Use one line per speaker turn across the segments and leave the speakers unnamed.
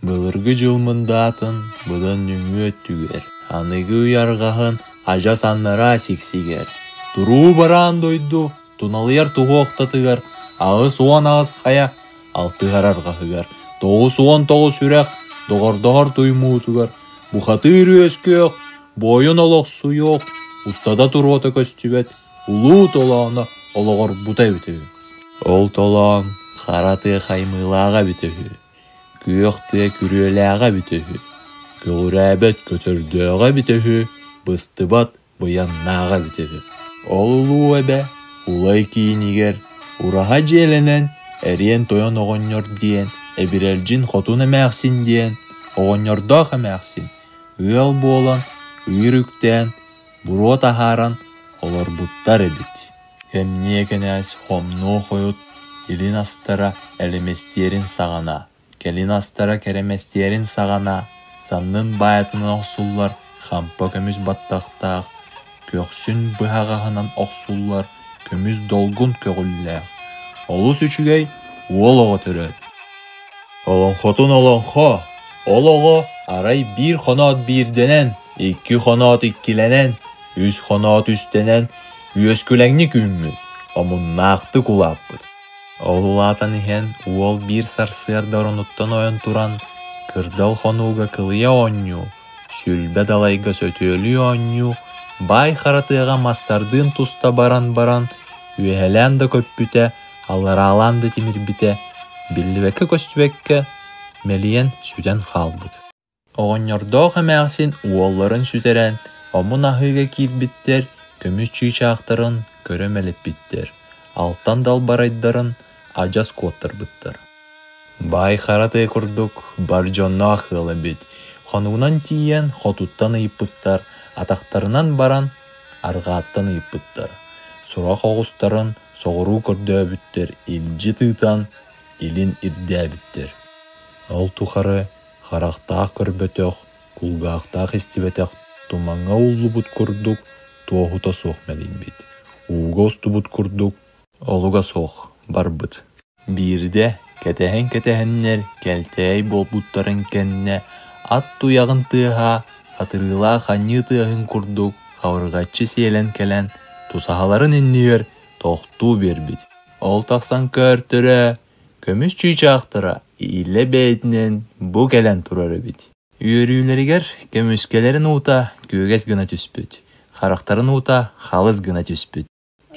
Былыргы дьыл мындаатын быдан нөҥүө өттүгэр, аныгы үйэ арҕаһын адьас аннараа сиксигэр, туруу бараан дойду туналыйар туһуохтатыгар 88 хайа алтыһар арҕаһыгар, 99 үрэх доҕордоһор туймуутугар, бухатыыр үөскүөх, буойун олохсуйуох, устата туруота көстүбэт улуу толооно олоҕорбута эбитэ үһү. Ол толоон хара тыа хаймыылааҕа эбитэ үһү, күөх тыа күрүөлээҕэ эбитэ үһү, көҕүрээбэт көтөрдөөҕө эбитэ үһү, быстыбат быйаҥнааҕа эбитэ үһү. Ол улуу эбэ Улай киинигэр ураһа дьиэлэнэн Эриэн Тойон оҕонньор диэн, Эбирэлдьин Хотун эмээхсин диэн, оҕонньордоох эмээхсин ыал буолан ыыр үктээн, буруо таһааран олорбуттар эбит. Кэмниэ кэнээс хомнуо хойут илин астара элэмэстиэрин саҕана, кэлин астара кэрэмэстиэрин саҕана саннын баайатынан охсуллар хампа көмүс баттахтаах, көхсүн быһаҕаһынан охсуллар көмүс долгун көҕүллээх, олус үчүгэй уол оҕо төрөөт. Олоҥхотун олоҥхо, ол оҕо арай биир хоноот биирдэнэн, икки хоноот иккилэнэн, үс хоноот үстэнэн үөскүлэҥник үүммүт, омуннаахтык улааппыт. Ол улаатан иһэн уол биир сарсыарда оронуттан ойон туран, кырдал хонууга кылыйа оонньуу, сүлбэ далайга сөтүөлүү оонньуу, баай хара тыаҕа массардыын туста баран баран, үөһэлээн да көппүтэ, аллараалаан да тимирбитэ, биллибэккэ-көстүбэккэ мэлийэн сүтэн хаалбыт. Оҕонньордоох эмээхсин уолларын сүтэрэн, омун аһыыга киирбиттэр, көмүс чыычаахтарын көрө мэлиппиттэр, алтан далбарайдарын адьас куоттарбыттар. Баай хара тыа курдук бар дьонноох ыал эбит, хонугунан тиийэн хотуттан ыйыппыттар, атахтарынан баран арҕааттан ыйыппыттар, сурах оҕустарын соҕуруу көрдөөбүттэр, илдьи тыытан илин ирдээбиттэр. Ол тухары харахтаах көрбөтөх, кулгаахтаах истибэтэх тумаҥҥа ууллубут курдук туоһута суох мэлийбит, ууга устубут курдук олуга суох барбыт. Биирдэ кэтэһэн-кэтэһэннэр кэлтээй буолбуттарын кэннэ ат туйаҕын тыаһа хатырыылаах анньыы тыаһын курдук хабырҕаччы сиэлэн кэлэн тусаһаларын иннигэр тохтуу биэрбит. Ол тахсан көөртөрө көмүс чыычаахтара илэ бэйэтинэн бу кэлэн турар эбит. Үөрүүлэригэр көмүскэлэрин уута күөгэс гына түспүт, харахтарын уута халыс гына түспүт.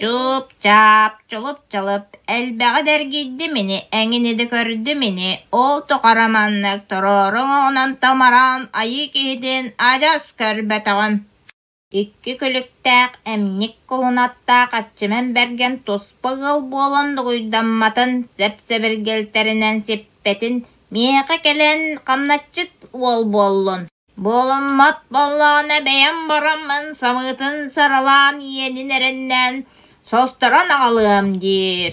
Чуп-чап, чулуп-чалып, элбэҕи да эргийдим ини, эҥини да көрдүм ини, ол тухары маннык туруору оҥоһунан томороон айыы киһитин адьас көрбөтөҕүм. Икки күлүктээх, эмньик кулунаттаах Аччыман Бэргэн туспа ыал буолан дугуйдамматын, сэп-сэбиргэлтэринэн сиппэтин, миэхэ кэлэн хамначчыт уол буоллун. Буолуммат буоллаҕына бэйэм бараммын самыытын саралаан иэнин эрэннээн состорон аҕалыам диир.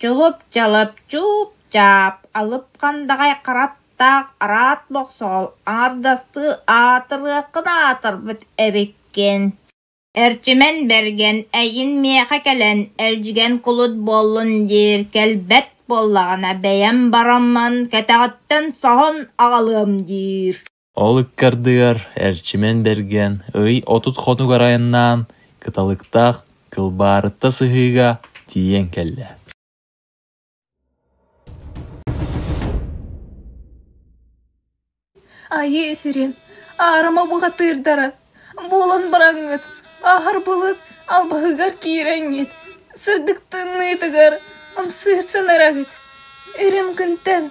Чулуп-чалып, чууп-чаап, алып хандаҕай хараттаах араат мохсоҕол аҥардастыы аатырыаххын аатырбыт эбиккин. Эрчимэн Бэргэн эйин миэхэ кэлэн элдьигэн кулут буоллун диир кэлбэт буоллаҕына бэйэм бараммын кэтэҕиттэн соһон аҕалыам диир.
Ол ыккардыгар Эрчимэн Бэргэн ый 30 хонугар айаннаан Кыталыктаах Кылбаарытта сыһыыга тиийэн кэллэ.
Айыы сирин аарыма бухатыырдара буолан бараҥҥыт, аһар былыт албаһыгар киирэҥҥит, сырдык тымныытыгар ымсыырсан эрэҕит, үрүҥ күнтэн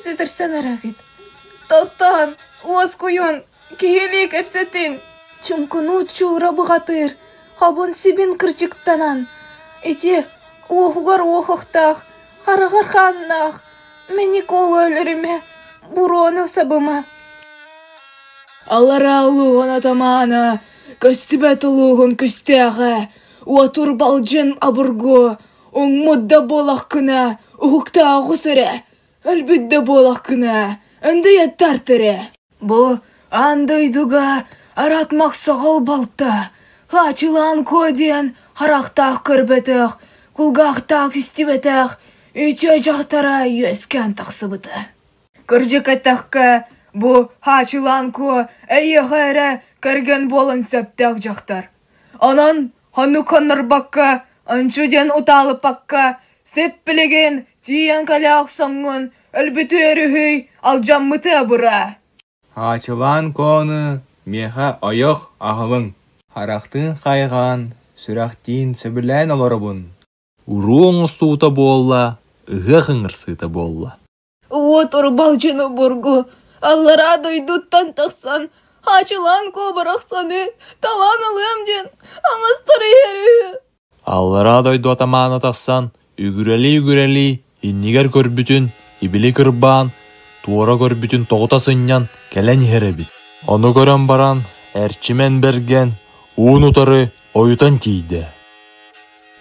сүтэрсэн эрэҕит. Тохтоон, уоскуйун, киһилии кэпсэтин! Чуҥкунуу чуура бухатыыр, хобун-сибин кырдьыктанан, ити уоһугар уоһахтаах, хараҕар хааннаах Мэник уолу өлөрүмэ, буруону сабыма.
Аллараа улууһун атамаана, көстүбэт улууһун күстээҕэ, уотур балдьын обургу, уҥмут да буолаххына, уһуктааҕыс эрэ, өлбүт да буолаххына, өндөйөттарт эрэ. Бу аан дойдуга араат мохсоҕол балта, хаачылаан куо диэн харахтаах көрбөтөх, кулгаахтаах истибэтэх үтүө дьахтара үөскээн тахсыбыта. Кырдьык эттэххэ, Бу Хаачылаан Куо эйиэхэ эрэ кэргэн буолан сөптөөх дьахтар. Онон хонук хоннорбокко, ончу диэн утаалыппакка, сип-билигин тиийэн кэлэ охсоҥҥун өлбүтү өрүһүй, алдьаммыты абыраа.
Хаачылаан Куону миэхэ ойох аҕалыҥ, харахтыын хайҕаан, сүрэхтиин сөбүлээн олоробун.
Уруу оҥостуута буолла, ыһыах ыҥырсыыта буолла.
Уот урбалдьын обургу аллараа дойдуттан тахсан Хаачылаан Куо барахсаны талаан ылыам диэн аҥастар иһэр үһү.
Аллараа дойду атамаана тахсан, үгүрэлии-үгүрэлии иннигэр көрбүтүн, ибили кырбаан, туора көрбүтүн тоҕута сынньан кэлэн иһэр эбит. Ону көрөн баран, Эрчимэн Бэргэн уун утары ойутан тиийдэ.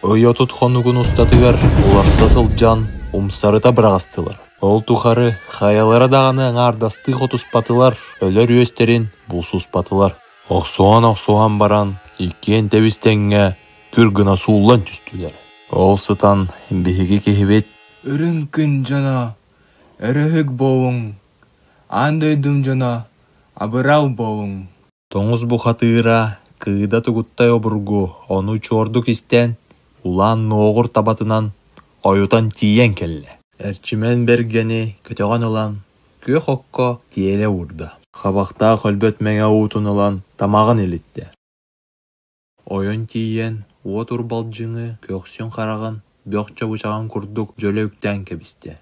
Ый 30 хонугун устатыгар уларса сылдьан умсарыта быраҕыстылар. Ол тухары хайалара даҕаны аҥаардастыы хотуспатылар, өлөр үөстэрин булсуспатылар. Охсуһан-охсуһан баран иккиэн тэбис-тэҥҥэ күр гына сууллан түстүлэр. Ол сытан биһиги киһибит
Үрүҥ күн дьоно, өрөһүк буолуҥ, аан дойдум дьоно, абырал буолуҥ.
Тоҥус бухатыыра Кыыда Тугуттай обургу ону чуордук истэн, улаан нуоҕур табатынан ойутан тиийэн кэллэ. Эрчимэн Бэргэни көтөҕөн ылан, күөх окко тиэрэ уурда. Хабахтаах өлбөт мэҥэ уутун ылан тамаҕын илиттэ. Ойон тиийэн уот урбалдьыҥы көхсүн хараҕын бөх чабычаҕын курдук дьөлө үктээн кэбистэ.